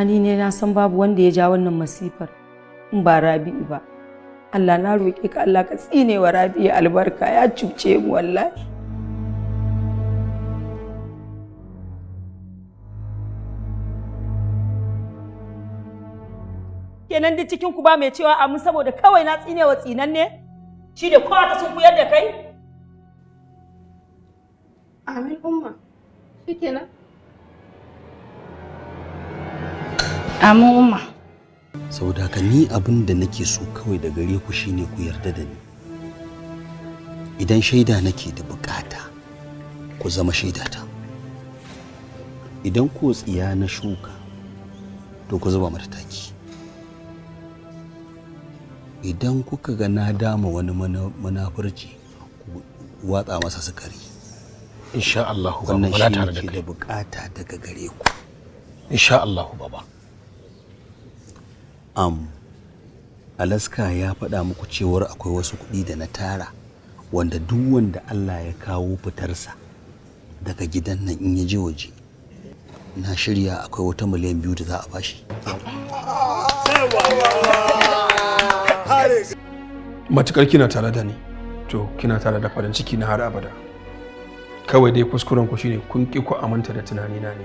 Amma ni ne na san babu wanda ya ja wannan masifar in ba Rabi'u ba. Allah na roƙe ka, Allah ka tsine wa Rabi'u albarka, ya cuce mu wallahi. Kenan duk cikin ku ba mai cewa amin saboda kawai na tsine wa tsinan ne? Shi da kowa ta sun kuyar da kai? Amin umma. Shikenan. Amin umma. Saboda haka ni abin da nake so kawai da gare ku shine ku yarda da ni. Idan shaida nake da bukata, ku zama shaidata. Idan ko tsiya na shuka, to ku zuba mata taki. Idan kuka ga na dama wani munafurci, ku watsa masa sukari. Insha Allah baba, wannan muna shi tare da nake kai. da bukata daga gare ku. Insha Allah baba. Alaska ya faɗa muku cewar akwai wasu kuɗi da na tara wanda duk wanda Allah ya kawo fitarsa daga gidan nan in ya je waje, na shirya akwai wata 2 miliyan da za a bashi. Matukar kina tare da ni, to kina tare da farin ciki na har abada. Kawai dai kuskuren ku shine kun ki ku aminta da tunanina ne,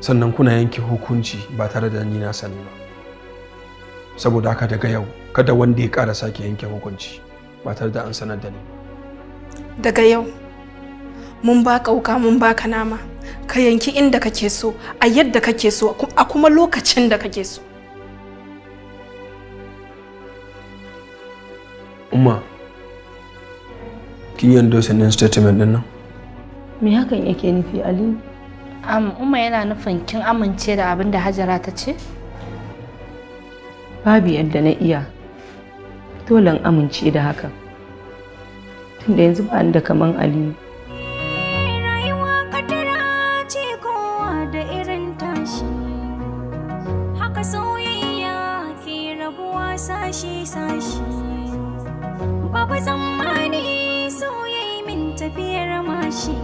sannan kuna yanke hukunci ba tare da ni na sani ba. Saboda haka daga yau kada wanda ya ƙara sake yanke hukunci ba tare da an sanar da ni ba. Daga yau mun baka wuka, mun baka nama, ka yanki inda kake so, a yadda kake so, a kuma lokacin da kake so. Umma, kin yi endorsing din statement din nan? Me hakan yake nufi, Aliyu? Umma, yana nufin kin amince da abin da Hajara ta ce? Babu yadda na iya. Dole in amince da hakan. Tunda yanzu ba ni da kaman Aliyu. Rayuwa kadara ce, kowa da irin tashi. Haka soyayya ke rabuwa sashi-sashi. Babu tsammani soyayya min tafiyar mashi.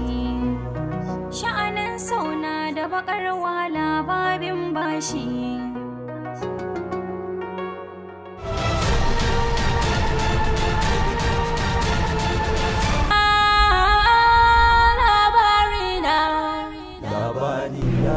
Sha'anin sauna da bakar wahala babin bashi. Labarina. Labarina.